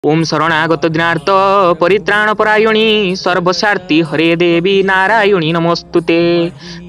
ଓମ୍ ଶରଣାଗତ ଦୀନାର୍ତ୍ତ ପରିତ୍ରାଣ ପରାୟଣୀ ସର୍ବସ୍ୟାର୍ତ୍ତି ହରେ ଦେବୀ ନାରାୟଣୀ ନମସ୍ତୁତେ।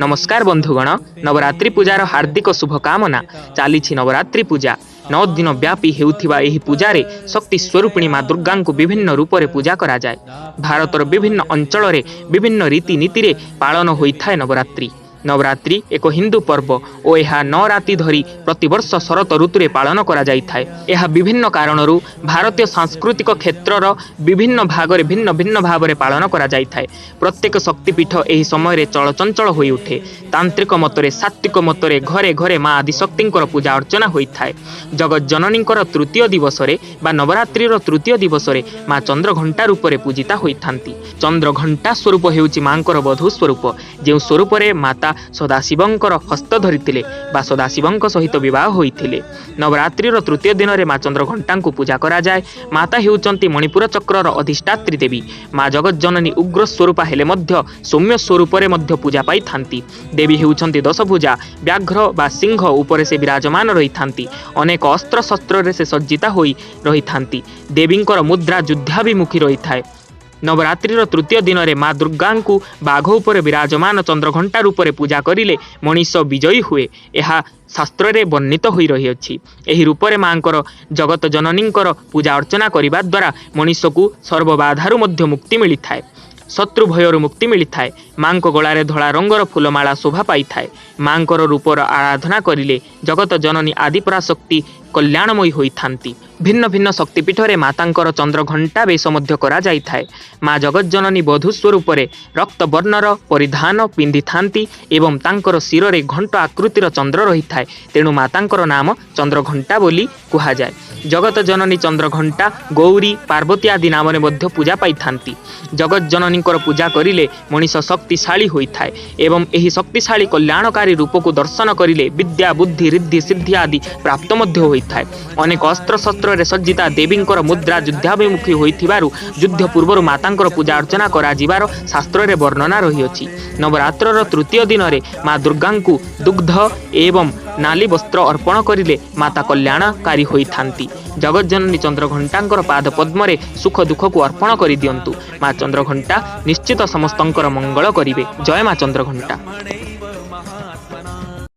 ନମସ୍କାର ବନ୍ଧୁଗଣ, ନବରାତ୍ରି ପୂଜାର ହାର୍ଦ୍ଦିକ ଶୁଭକାମନା। ଚାଲିଛି ନବରାତ୍ରି ପୂଜା। 9 ଦିନ ବ୍ୟାପୀ ହେଉଥିବା ଏହି ପୂଜାରେ ଶକ୍ତି ସ୍ୱରୂପିଣୀ ମା ଦୁର୍ଗାଙ୍କୁ ବିଭିନ୍ନ ରୂପରେ ପୂଜା କରାଯାଏ। ଭାରତର ବିଭିନ୍ନ ଅଞ୍ଚଳରେ ବିଭିନ୍ନ ରୀତିନୀତିରେ ପାଳନ ହୋଇଥାଏ ନବରାତ୍ରି। ନବରାତ୍ରି ଏକ ହିନ୍ଦୁ ପର୍ବ ଓ ଏହା 9 ରାତି ଧରି ପ୍ରତିବର୍ଷ ଶରତ ଋତୁରେ ପାଳନ କରାଯାଇଥାଏ। ଏହା ବିଭିନ୍ନ କାରଣରୁ ଭାରତୀୟ ସାଂସ୍କୃତିକ କ୍ଷେତ୍ରର ବିଭିନ୍ନ ଭାଗରେ ଭିନ୍ନ ଭିନ୍ନ ଭାବରେ ପାଳନ କରାଯାଇଥାଏ। ପ୍ରତ୍ୟେକ ଶକ୍ତିପୀଠ ଏହି ସମୟରେ ଚଳଚଞ୍ଚଳ ହୋଇଉଠେ। ତାନ୍ତ୍ରିକ ମତରେ, ସାତ୍ତ୍ୱିକ ମତରେ ଘରେ ଘରେ ମା ଆଦିଶକ୍ତିଙ୍କର ପୂଜା ଅର୍ଚ୍ଚନା ହୋଇଥାଏ। ଜଗତଜନନୀଙ୍କର ତୃତୀୟ ଦିବସରେ ବା ନବରାତ୍ରିର ତୃତୀୟ ଦିବସରେ ମା ଚନ୍ଦ୍ରଘଣ୍ଟା ରୂପରେ ପୂଜିତା ହୋଇଥାନ୍ତି। ଚନ୍ଦ୍ରଘଣ୍ଟା ସ୍ୱରୂପ ହେଉଛି ମାଙ୍କର ବଧୂ ସ୍ୱରୂପ, ଯେଉଁ ସ୍ୱରୂପରେ ମାତା ସଦାଶିବଙ୍କର ହସ୍ତ ଧରିଥିଲେ ବା ସଦାଶିବଙ୍କ ସହିତ ବିବାହ ହୋଇଥିଲେ। ନବରାତ୍ରିର ତୃତୀୟ ଦିନରେ ମା ଚନ୍ଦ୍ରଘଣ୍ଟାଙ୍କୁ ପୂଜା କରାଯାଏ। ମାତା ହେଉଛନ୍ତି ମଣିପୁର ଚକ୍ରର ଅଧିଷ୍ଠାତ୍ରୀ ଦେବୀ। ମା ଜଗତଜନନୀ ଉଗ୍ର ସ୍ୱରୂପା ହେଲେ ମଧ୍ୟ ସୌମ୍ୟ ସ୍ୱରୂପରେ ମଧ୍ୟ ପୂଜା ପାଇଥାନ୍ତି। ଦେବୀ ହେଉଛନ୍ତି ଦଶଭୁଜା, ବ୍ୟାଘ୍ର ବା ସିଂହ ଉପରେ ସେ ବିରାଜମାନ ରହିଥାନ୍ତି। ଅନେକ ଅସ୍ତ୍ରଶସ୍ତ୍ରରେ ସେ ସଜ୍ଜିତା ହୋଇ ରହିଥାନ୍ତି। ଦେବୀଙ୍କର ମୁଦ୍ରା ଯୁଦ୍ଧାଭିମୁଖୀ ରହିଥାଏ। ନବରାତ୍ରିର ତୃତୀୟ ଦିନରେ ମା ଦୁର୍ଗାଙ୍କୁ ବାଘ ଉପରେ ବିରାଜମାନ ଚନ୍ଦ୍ରଘଣ୍ଟା ରୂପରେ ପୂଜା କରିଲେ ମଣିଷ ବିଜୟୀ ହୁଏ, ଏହା ଶାସ୍ତ୍ରରେ ବର୍ଣ୍ଣିତ ହୋଇ ରହିଅଛି। ଏହି ରୂପରେ ମାଙ୍କର ଜଗତ ଜନନୀଙ୍କର ପୂଜା ଅର୍ଚ୍ଚନା କରିବା ଦ୍ୱାରା ମଣିଷକୁ ସର୍ବବାଧାରୁ ମଧ୍ୟ ମୁକ୍ତି ମିଳିଥାଏ, ଶତ୍ରୁ ଭୟରୁ ମୁକ୍ତି ମିଳିଥାଏ। ମାଙ୍କ ଗଳାରେ ଧଳା ରଙ୍ଗର ଫୁଲମାଳା ଶୋଭା ପାଇଥାଏ। ମାଙ୍କର ରୂପର ଆରାଧନା କରିଲେ ଜଗତ ଜନନୀ ଆଦିପରାଶକ୍ତି କଲ୍ୟାଣମୟୀ ହୋଇଥାନ୍ତି। ଭିନ୍ନ ଭିନ୍ନ ଶକ୍ତିପୀଠରେ ମାତାଙ୍କର ଚନ୍ଦ୍ରଘଣ୍ଟା ବେଶ ମଧ୍ୟ କରାଯାଇଥାଏ। ମା ଜଗତଜନନୀ ବଧୂ ସ୍ୱରୂପରେ ରକ୍ତବର୍ଣ୍ଣର ପରିଧାନ ପିନ୍ଧିଥାନ୍ତି ଏବଂ ତାଙ୍କର ଶିରରେ ଘଣ୍ଟ ଆକୃତିର ଚନ୍ଦ୍ର ରହିଥାଏ। ତେଣୁ ମାତାଙ୍କର ନାମ ଚନ୍ଦ୍ରଘଣ୍ଟା ବୋଲି କୁହାଯାଏ। ଜଗତ ଜନନୀ ଚନ୍ଦ୍ରଘଣ୍ଟା, ଗୌରୀ, ପାର୍ବତୀ ଆଦି ନାମରେ ମଧ୍ୟ ପୂଜା ପାଇଥାନ୍ତି। ଜଗତ ଜନନୀଙ୍କର ପୂଜା କରିଲେ ମଣିଷ ଶକ୍ତିଶାଳୀ ହୋଇଥାଏ ଏବଂ ଏହି ଶକ୍ତିଶାଳୀ କଲ୍ୟାଣକାରୀ ରୂପକୁ ଦର୍ଶନ କରିଲେ ବିଦ୍ୟା, ବୁଦ୍ଧି, ରିଦ୍ଧି, ସିଦ୍ଧି ଆଦି ପ୍ରାପ୍ତ ମଧ୍ୟ ହୋଇଥାଏ। ଅନେକ ଅସ୍ତ୍ରଶସ୍ତ୍ରରେ ସଜ୍ଜିତା ଦେବୀଙ୍କର ମୁଦ୍ରା ଯୁଦ୍ଧାଭିମୁଖୀ ହୋଇଥିବାରୁ ଯୁଦ୍ଧ ପୂର୍ବରୁ ମାତାଙ୍କର ପୂଜା ଅର୍ଚ୍ଚନା କରାଯିବାର ଶାସ୍ତ୍ରରେ ବର୍ଣ୍ଣନା ରହିଅଛି। ନବରାତ୍ରର ତୃତୀୟ ଦିନରେ ମା ଦୁର୍ଗାଙ୍କୁ ଦୁଗ୍ଧ ଏବଂ ନାଲି ବସ୍ତ୍ର ଅର୍ପଣ କରିଲେ ମାତା କଲ୍ୟାଣକାରୀ ହୋଇଥାନ୍ତି। ଜଗତଜନନୀ ଚନ୍ଦ୍ରଘଣ୍ଟାଙ୍କର ପାଦ ପଦ୍ମରେ ସୁଖ ଦୁଃଖକୁ ଅର୍ପଣ କରିଦିଅନ୍ତୁ। ମା ଚନ୍ଦ୍ରଘଣ୍ଟା ନିଶ୍ଚିତ ସମସ୍ତଙ୍କର ମଙ୍ଗଳ କରିବେ। ଜୟ ମା ଚନ୍ଦ୍ରଘଣ୍ଟା। ବ୍ରାହ୍ମଣେ।